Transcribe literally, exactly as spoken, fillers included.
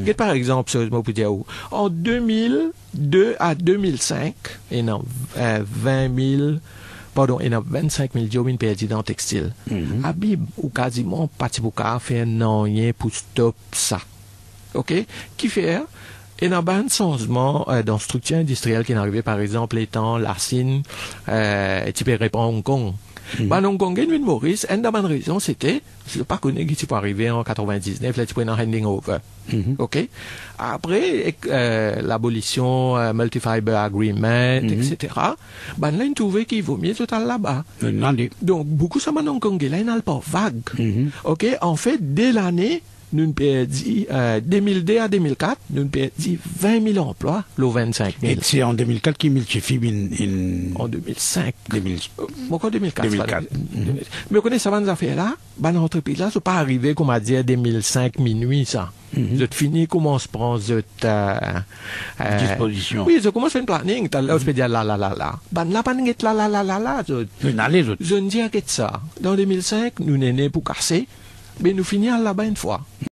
Get par exanp, serezman pou dir ou, an de mil de a de mil sink, ena, eh, vin mil, pardon, ena vinn-sink mil diob inn perdi dan textil. Mhm. Abib, ou kaziman pa ti pou kapav fer nanye pou stop sa. Ok? Kifer? Ena bann sanzman, eh, dan striktir indistriel ki inn arive, par exanp, letan Lasinn, eh, ti pe repran Hong Kong. Mhm. Bann Hong Kongais inn vinn Moris, enn dan bann rezon, sete, zot pa kone ki ti pou arive an katrevin-diznef, ler ti pou ena handing over. Mhm. Ok? Apre, ek, eh, labolision, eh, Multi-Fiber Agreement, Mhm. et cetera, bannla inn trouve ki vomie zot al laba. Inn ale. Donk, boukou sa bann Hong Kongais la, inn al par vag. Mhm. Ok? Anfet, de lane, nou'nn perdi, eh, de mil de a de mil kat, nou'nn perdi vin mil anplwa lor vinn-sink mil. E se an de mil kat ki Multifib inn, inn An de mil sink. De mil. Mo krwar de mil kat, de mil kat. Pardon. Mhm. Me ou kone sa bann zafer la, bann antrepriz la, zot pa arive, koumadir, de mil sink minwi sa. Mhm. Zot fini koumans pran zot, eh, eh, Dispozision. Wi, zot koumans fer enn planning, taler zot pe dir la, la, la, la. Bannla pa'nn get la, la, la, la, la, zot. Zot inn ale, zot. Zot inn dir, get sa. Dan de mil sink, nou nene pou kase, me nou fini al laba enn fwa.